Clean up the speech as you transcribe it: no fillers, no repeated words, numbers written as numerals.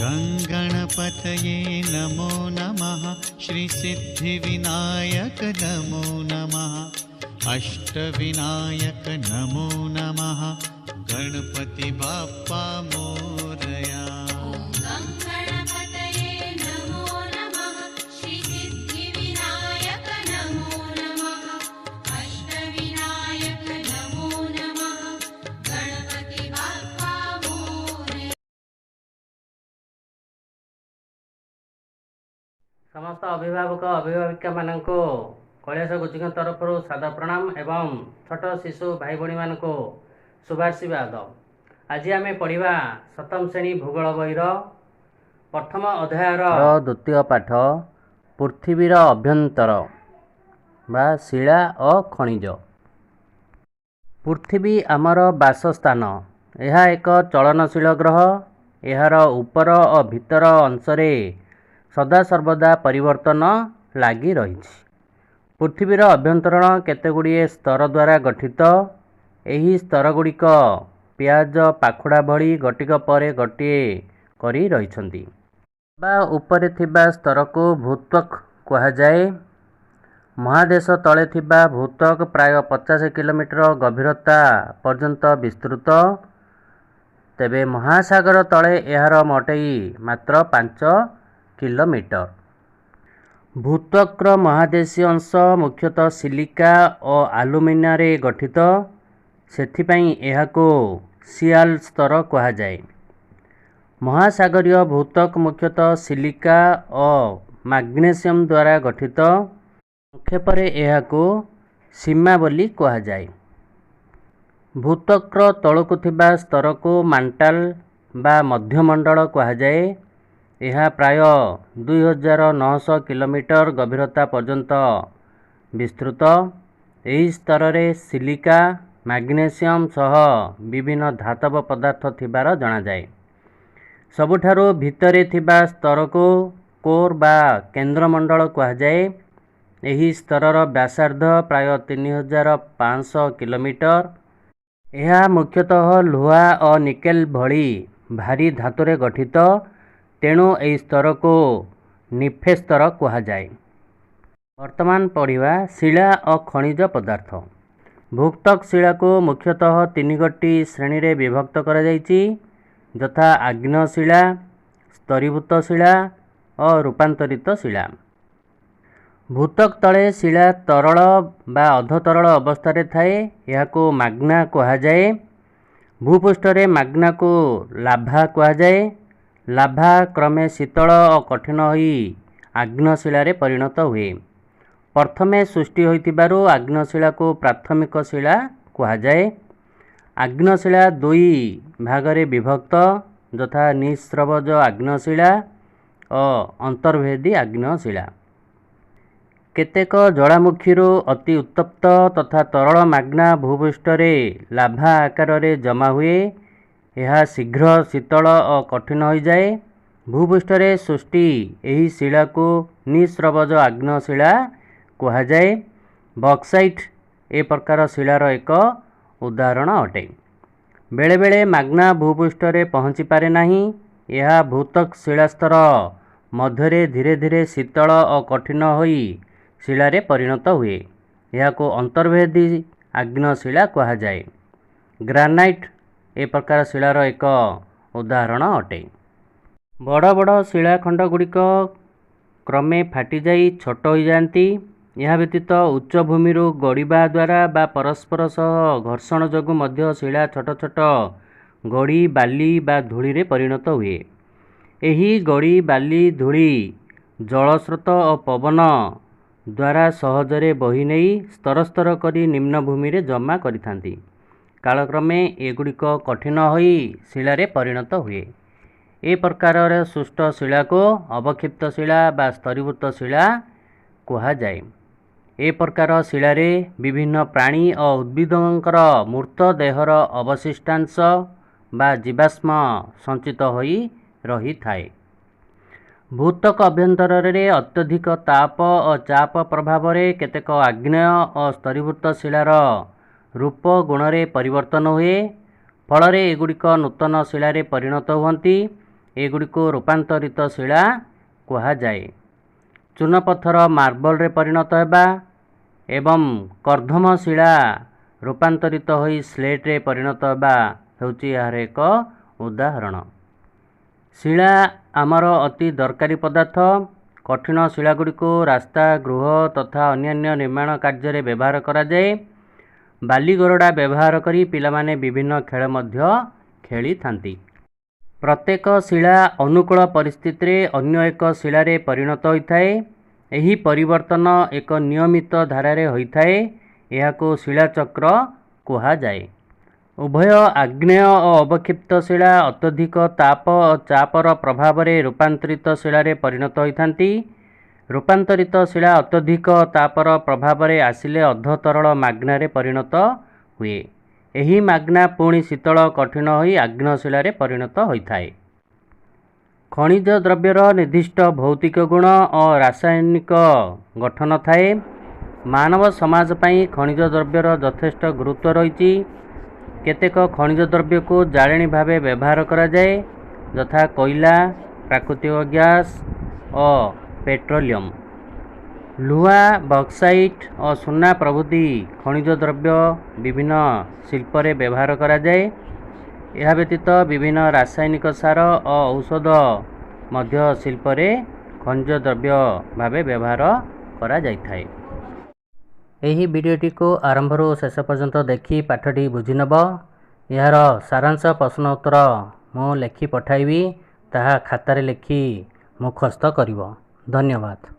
गङ्गणपतये नमो नमः। श्रीसिद्धिविनायक नमो नमः। अष्टविनायक नमो नमः। गणपति बाप्पा मोरया। गं गणपतये नमो नमः। श्रीसिद्धिविनायक नमो नमः। अष्टविनायक नमो नमः। गणपति बाप्पा मोरया। ସମସ୍ତ ଅଭିଭାବକ ଅଭିଭାବିକାମାନଙ୍କୁ କୈଳାସ ଗୁରୁଜୀଙ୍କ ତରଫରୁ ସାଦର ପ୍ରଣାମ ଏବଂ ଛୋଟ ଶିଶୁ ଭାଇ ଭଉଣୀମାନଙ୍କୁ ଶୁଭାଶୀର୍ବାଦ। ଆଜି ଆମେ ପଢ଼ିବା ସପ୍ତମ ଶ୍ରେଣୀ ଭୂଗୋଳ ବହିର ପ୍ରଥମ ଅଧ୍ୟାୟର ଦ୍ୱିତୀୟ ପାଠ, ପୃଥିବୀର ଅଭ୍ୟନ୍ତର ବା ଶିଳା ଓ ଖଣିଜ। ପୃଥିବୀ ଆମର ବାସସ୍ଥାନ। ଏହା ଏକ ଚଳନଶୀଳ ଗ୍ରହ। ଏହାର ଉପର ଓ ଭିତର ଅଂଶରେ ସଦାସର୍ବଦା ପରିବର୍ତ୍ତନ ଲାଗି ରହିଛି। ପୃଥିବୀର ଅଭ୍ୟନ୍ତରୀଣ କେତେଗୁଡ଼ିଏ ସ୍ତର ଦ୍ୱାରା ଗଠିତ। ଏହି ସ୍ତରଗୁଡ଼ିକ ପିଆଜ ପାଖୁଡ଼ା ଭଳି ଗୋଟିକ ପରେ ଗୋଟିଏ କରି ରହିଛନ୍ତି। ବା ଉପରେ ଥିବା ସ୍ତରକୁ ଭୂତ୍ୱକ୍ କୁହାଯାଏ। ମହାଦେଶ ତଳେ ଥିବା ଭୂତ୍ୱକ୍ ପ୍ରାୟ 50 କିଲୋମିଟର ଗଭୀରତା ପର୍ଯ୍ୟନ୍ତ ବିସ୍ତୃତ। ତେବେ ମହାସାଗର ତଳେ ଏହାର ମୋଟେଇ ମାତ୍ର 5 କିଲୋମିଟର। ଭୂତ୍ୱକ୍ର ମହାଦେଶୀୟ ଅଂଶ ମୁଖ୍ୟତଃ ସିଲିକା ଓ ଆଲୁମିନାରେ ଗଠିତ। ସେଥିପାଇଁ ଏହାକୁ ସିଆଲ ସ୍ତର କୁହାଯାଏ। ମହାସାଗରୀୟ ଭୂତ୍ୱକ୍ ମୁଖ୍ୟତଃ ସିଲିକା ଓ ମାଗ୍ନେସିୟମ ଦ୍ୱାରା ଗଠିତ। ସଂକ୍ଷେପରେ ଏହାକୁ ସୀମା ବୋଲି କୁହାଯାଏ। ଭୂତ୍ୱକ୍ର ତଳକୁ ଥିବା ସ୍ତରକୁ ମାଣ୍ଟାଲ ବା ମଧ୍ୟମଣ୍ଡଳ କୁହାଯାଏ। ଏହା ପ୍ରାୟ 2900 କିଲୋମିଟର ଗଭୀରତା ପର୍ଯ୍ୟନ୍ତ ବିସ୍ତୃତ। ଏହି ସ୍ତରରେ ସିଲିକା, ମାଗ୍ନେସିୟମ ସହ ବିଭିନ୍ନ ଧାତବ ପଦାର୍ଥ ଥିବାର ଜଣାଯାଏ। ସବୁଠାରୁ ଭିତରେ ଥିବା ସ୍ତରକୁ କୋର୍ ବା କେନ୍ଦ୍ରମଣ୍ଡଳ କୁହାଯାଏ। ଏହି ସ୍ତରର ବ୍ୟାସାର୍ଦ୍ଧ ପ୍ରାୟ 3500 କିଲୋମିଟର। ଏହା ମୁଖ୍ୟତଃ ଲୁହା ଓ ନିକେଲ ଭଳି ଭାରୀ ଧାତୁରେ ଗଠିତ। ତେଣୁ ଏହି ସ୍ତରକୁ ନିଫେ ସ୍ତର କୁହାଯାଏ। ବର୍ତ୍ତମାନ ପଢ଼ିବା ଶିଳା ଓ ଖଣିଜ ପଦାର୍ଥ। ଭୂତ୍ୱକ୍ ଶିଳାକୁ ମୁଖ୍ୟତଃ ତିନିଗୋଟି ଶ୍ରେଣୀରେ ବିଭକ୍ତ କରାଯାଇଛି, ଯଥା ଆଗ୍ନେୟ ଶିଳା, ସ୍ତରୀଭୂତ ଶିଳା ଓ ରୂପାନ୍ତରିତ ଶିଳା। ଭୂତ୍ୱକ୍ ତଳେ ଶିଳା ତରଳ ବା ଅର୍ଦ୍ଧତରଳ ଅବସ୍ଥାରେ ଥାଏ। ଏହାକୁ ମାଗ୍ନା କୁହାଯାଏ। ଭୂପୃଷ୍ଠରେ ମାଗ୍ନାକୁ ଲାଭା କୁହାଯାଏ। ଲାଭା କ୍ରମେ ଶୀତଳ ଓ କଠିନ ହୋଇ ଆଗ୍ନେୟ ଶିଳାରେ ପରିଣତ ହୁଏ। ପ୍ରଥମେ ସୃଷ୍ଟି ହୋଇଥିବାରୁ ଆଗ୍ନେୟ ଶିଳାକୁ ପ୍ରାଥମିକ ଶିଳା କୁହାଯାଏ। ଆଗ୍ନେୟ ଶିଳା ଦୁଇ ଭାଗରେ ବିଭକ୍ତ, ଯଥା ନିଃସ୍ରବଜ ଆଗ୍ନେୟ ଶିଳା ଓ ଅନ୍ତର୍ଭେଦୀ ଆଗ୍ନେୟ ଶିଳା। କେତେକ ଜ୍ୱାଳାମୁଖୀରୁ ଅତି ଉତ୍ତପ୍ତ ତଥା ତରଳ ମାଗ୍ନା ଭୂପୃଷ୍ଠରେ ଲାଭା ଆକାରରେ ଜମା ହୁଏ। ଏହା ଶୀଘ୍ର ଶୀତଳ ଓ କଠିନ ହୋଇଯାଏ। ଭୂପୃଷ୍ଠରେ ସୃଷ୍ଟି ଏହି ଶିଳାକୁ ନିଃସ୍ରବଜ ଆଗ୍ନେୟ ଶିଳା କୁହାଯାଏ। ବକ୍ସାଇଟ୍ ଏ ପ୍ରକାର ଶିଳାର ଏକ ଉଦାହରଣ ଅଟେ। ବେଳେବେଳେ ମାଗ୍ନା ଭୂପୃଷ୍ଠରେ ପହଞ୍ଚିପାରେ ନାହିଁ। ଏହା ଭୂତ୍ୱକ୍ ଶିଳାସ୍ତର ମଧ୍ୟରେ ଧୀରେ ଧୀରେ ଶୀତଳ ଓ କଠିନ ହୋଇ ଶିଳାରେ ପରିଣତ ହୁଏ। ଏହାକୁ ଅନ୍ତର୍ଭେଦୀ ଆଗ୍ନେୟ ଶିଳା କୁହାଯାଏ। ଗ୍ରାନାଇଟ୍ ଏ ପ୍ରକାର ଶିଳାର ଏକ ଉଦାହରଣ ଅଟେ। ବଡ଼ ବଡ଼ ଶିଳାଖଣ୍ଡ ଗୁଡ଼ିକ କ୍ରମେ ଫାଟିଯାଇ ଛୋଟ ହୋଇଯାଆନ୍ତି। ଏହା ବ୍ୟତୀତ ଉଚ୍ଚ ଭୂମିରୁ ଗଡ଼ିବା ଦ୍ୱାରା ବା ପରସ୍ପର ସହ ଘର୍ଷଣ ଯୋଗୁଁ ମଧ୍ୟ ଶିଳା ଛୋଟ ଛୋଟ ଗୋଡ଼ି, ବାଲି ବା ଧୂଳିରେ ପରିଣତ ହୁଏ। ଏହି ଗୋଡ଼ି, ବାଲି, ଧୂଳି ଜଳସ୍ରୋତ ଓ ପବନ ଦ୍ୱାରା ସହଜରେ ବୋହି ନେଇ ସ୍ତର ସ୍ତର କରି ନିମ୍ନ ଭୂମିରେ ଜମା କରିଥାନ୍ତି। କାଳକ୍ରମେ ଏଗୁଡ଼ିକ କଠିନ ହୋଇ ଶିଳାରେ ପରିଣତ ହୁଏ। ଏ ପ୍ରକାରର ସୃଷ୍ଟ ଶିଳାକୁ ଅବକ୍ଷିପ୍ତ ଶିଳା ବା ସ୍ତରୀଭୂତ ଶିଳା କୁହାଯାଏ। ଏ ପ୍ରକାର ଶିଳାରେ ବିଭିନ୍ନ ପ୍ରାଣୀ ଓ ଉଦ୍ଭିଦଙ୍କର ମୃତ ଦେହର ଅବଶିଷ୍ଟାଂଶ ବା ଜୀବାଶ୍ମ ସଞ୍ଚିତ ହୋଇ ରହିଥାଏ। ଭୂତ୍ୱକ ଅଭ୍ୟନ୍ତରରେ ଅତ୍ୟଧିକ ତାପ ଓ ଚାପ ପ୍ରଭାବରେ କେତେକ ଆଗ୍ନେୟ ଓ ସ୍ତରୀଭୂତ ଶିଳାର ରୂପ ଗୁଣରେ ପରିବର୍ତ୍ତନ ହୁଏ। ଫଳରେ ଏଗୁଡ଼ିକ ନୂତନ ଶିଳାରେ ପରିଣତ ହୁଅନ୍ତି। ଏଗୁଡ଼ିକୁ ରୂପାନ୍ତରିତ ଶିଳା କୁହାଯାଏ। ଚୂନପଥର ମାର୍ବଲରେ ପରିଣତ ହେବା ଏବଂ କର୍ଦ୍ଦମ ଶିଳା ରୂପାନ୍ତରିତ ହୋଇ ସ୍ଲେଟ୍ରେ ପରିଣତ ହେବା ହେଉଛି ଏହାର ଏକ ଉଦାହରଣ। ଶିଳା ଆମର ଅତି ଦରକାରୀ ପଦାର୍ଥ। କଠିନ ଶିଳାଗୁଡ଼ିକୁ ରାସ୍ତା, ଗୃହ ତଥା ଅନ୍ୟାନ୍ୟ ନିର୍ମାଣ କାର୍ଯ୍ୟରେ ବ୍ୟବହାର କରାଯାଏ। ବାଲିଗରଡ଼ା ବ୍ୟବହାର କରି ପିଲାମାନେ ବିଭିନ୍ନ ଖେଳ ମଧ୍ୟ ଖେଳିଥାନ୍ତି। ପ୍ରତ୍ୟେକ ଶିଳା ଅନୁକୂଳ ପରିସ୍ଥିତିରେ ଅନ୍ୟ ଏକ ଶିଳାରେ ପରିଣତ ହୋଇଥାଏ। ଏହି ପରିବର୍ତ୍ତନ ଏକ ନିୟମିତ ଧାରାରେ ହୋଇଥାଏ। ଏହାକୁ ଶିଳାଚକ୍ର କୁହାଯାଏ। ଉଭୟ ଆଗ୍ନେୟ ଓ ଅବକ୍ଷିପ୍ତ ଶିଳା ଅତ୍ୟଧିକ ତାପ ଓ ଚାପର ପ୍ରଭାବରେ ରୂପାନ୍ତରିତ ଶିଳାରେ ପରିଣତ ହୋଇଥାନ୍ତି। ରୂପାନ୍ତରିତ ଶିଳା ଅତ୍ୟଧିକ ତାପର ପ୍ରଭାବରେ ଆସିଲେ ଅର୍ଦ୍ଧତରଳ ମାଗ୍ନାରେ ପରିଣତ ହୁଏ। ଏହି ମାଗ୍ନା ପୁଣି ଶୀତଳ କଠିନ ହୋଇ ଆଗ୍ନେୟ ଶିଳାରେ ପରିଣତ ହୋଇଥାଏ। ଖଣିଜ ଦ୍ରବ୍ୟର ନିର୍ଦ୍ଦିଷ୍ଟ ଭୌତିକ ଗୁଣ ଓ ରାସାୟନିକ ଗଠନ ଥାଏ। ମାନବ ସମାଜ ପାଇଁ ଖଣିଜ ଦ୍ରବ୍ୟର ଯଥେଷ୍ଟ ଗୁରୁତ୍ୱ ରହିଛି। କେତେକ ଖଣିଜ ଦ୍ରବ୍ୟକୁ ଜାଳେଣି ଭାବେ ବ୍ୟବହାର କରାଯାଏ, ଯଥା କୋଇଲା, ପ୍ରାକୃତିକ ଗ୍ୟାସ୍ ଓ ପେଟ୍ରୋଲିୟମ। ଲୁହା, ବକ୍ସାଇଟ୍ ଓ ସୁନା ପ୍ରଭୃତି ଖଣିଜ ଦ୍ରବ୍ୟ ବିଭିନ୍ନ ଶିଳ୍ପରେ ବ୍ୟବହାର କରାଯାଏ। ଏହା ବ୍ୟତୀତ ବିଭିନ୍ନ ରାସାୟନିକ ସାର ଓ ଔଷଧ ମଧ୍ୟ ଶିଳ୍ପରେ ଖଣିଜ ଦ୍ରବ୍ୟ ଭାବେ ବ୍ୟବହାର କରାଯାଇଥାଏ। ଏହି ଭିଡ଼ିଓଟିକୁ ଆରମ୍ଭରୁ ଶେଷ ପର୍ଯ୍ୟନ୍ତ ଦେଖି ପାଠଟି ବୁଝିନେବ। ଏହାର ସାରାଂଶ ପ୍ରଶ୍ନ ଉତ୍ତର ମୁଁ ଲେଖି ପଠାଇବି, ତାହା ଖାତାରେ ଲେଖି ମୁଖସ୍ଥ କରିବ। ଧନ୍ୟବାଦ।